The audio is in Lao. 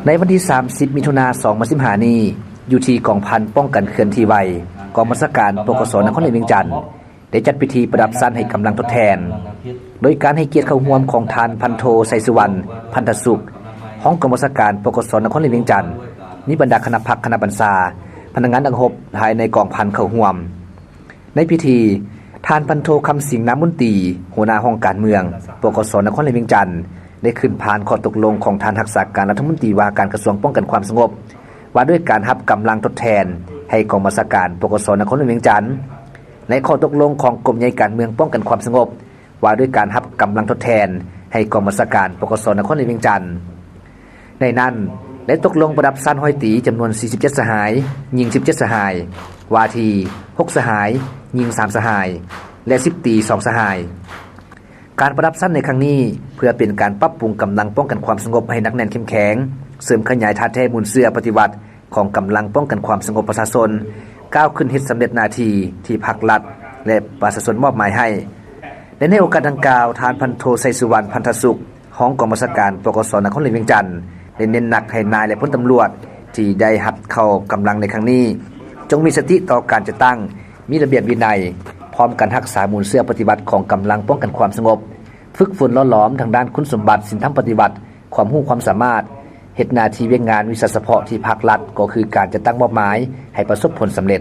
ໃນວັນທີສາມສິບ ມິຖຸນາ ສອງພັນສິບຫ້ານີ້ ຢູ່ທີ່ກອງພັນປ້ອງກັນເຄື່ອນທີ່ໄວ ກອງບັນຊາການ ປກສ ນະຄອນຫຼວງວຽງຈັນ ໄດ້ຈັດພິທີປະດັບຊັ້ນໃຫ້ກຳລັງທົດແທນ ໂດຍການໃຫ້ກຽດເຂົ້າຮ່ວມຂອງທ່ານພັນໂທ ໄຊສຸວັນ ພັນທະສຸກ ຮອງກອງບັນຊາການ ປກສ ນະຄອນຫຼວງວຽງຈັນ, ມີບັນດາຄະນະພັກຄະນະບັນຊາ, ພະນັກງານກອງຮົບພາຍໃນກອງພັນເຂົ້າຮ່ວມ. ໃນພິທີ, ທ່ານພັນໂທ ຄຳສິງ ນາມົນຕີ ຫົວໜ້າຫ້ອງການເມືອງ ປກສ ນະຄອນຫຼວງວຽງຈັນ ໄດ້ຂຶ້ນຜ່ານຂໍ້ຕົກລົງຂອງທ່ານຮັກສາການລັດຖະມົນຕີວ່າການກະຊວງປ້ອງກັນຄວາມສະຫງົບ ວ່າດ້ວຍການຮັບກຳລັງທົດແທນໃຫ້ກອງບັນຊາການ ປກສ ນະຄອນຫຼວງວຽງຈັນ ແລະ ຂໍ້ຕົກລົງຂອງກົມໃຫຍ່ການເມືອງປ້ອງກັນຄວາມສະຫງົບ ວ່າດ້ວຍການຮັບກຳລັງທົດແທນໃຫ້ກອງບັນຊາການ ປກສ ນະຄອນຫຼວງວຽງຈັນ. ໃນນັ້ນ ໄດ້ຕົກລົງປະດັບຊັ້ນຮ້ອຍຕີຈຳນວນສີ່ສິບເຈັດສະຫາຍ, ຍິງສິບເຈັດສະຫາຍ, ວາທີຫົກສະຫາຍ, ຍິງສາມສະຫາຍ ແລະ ສິບຕີສອງສະຫາຍ. ການປະດັບຊັ້ນໃນຄັ້ງນີ້ ເພື່ອເປັນການປັບປຸງກຳລັງປ້ອງກັນຄວາມສະຫງົບໃຫ້ໜັກແໜ້ນເຂັ້ມແຂງ, ເສີມຂະຫຍາຍທາດແທ້ມູນເຊື້ອປະຕິວັດຂອງກຳລັງປ້ອງກັນຄວາມສະຫງົບປະຊາຊົນ ກ້າວຂຶ້ນເຮັດສຳເລັດໜ້າທີ່ທີ່ພັກລັດ ແລະ ປະຊາຊົນມອບໝາຍໃຫ້. ແລະ ໃນໂອກາດດັ່ງກ່າວ, ທ່ານພັນໂທ ໄຊສຸວັນ ພັນທະສຸກ ຮອງກອງບັນຊາການ ປກສ ນະຄອນຫຼວງວຽງຈັນ ໄດ້ເນັ້ນໜັກໃຫ້ນາຍ ແລະ ພົນຕຳຫຼວດທີ່ໄດ້ຮັບເຂົ້າກຳລັງໃນຄັ້ງນີ້ ຈົ່ງມີສະຕິຕໍ່ການຈັດຕັ້ງ, ມີລະບຽບວິໄນ, ພ້ອມກັນຮັກສາມູນເຊື້ອປະຕິວັດຂອງກຳລັງປ້ອງກັນຄວາມສະຫງົບ, ຝຶກຝົນຫຼໍ່ຫຼອມທາງດ້ານຄຸນສົມບັດ, ສິນທຳປະຕິວັດ, ຄວາມຮູ້ຄວາມສາມາດ, ເຮັດໜ້າທີ່ວຽກງານວິຊາສະເພາະທີ່ພັກລັດ ກໍຄືການຈັດຕັ້ງມອບໝາຍໃຫ້ປະສົບຜົນສຳເລັດ.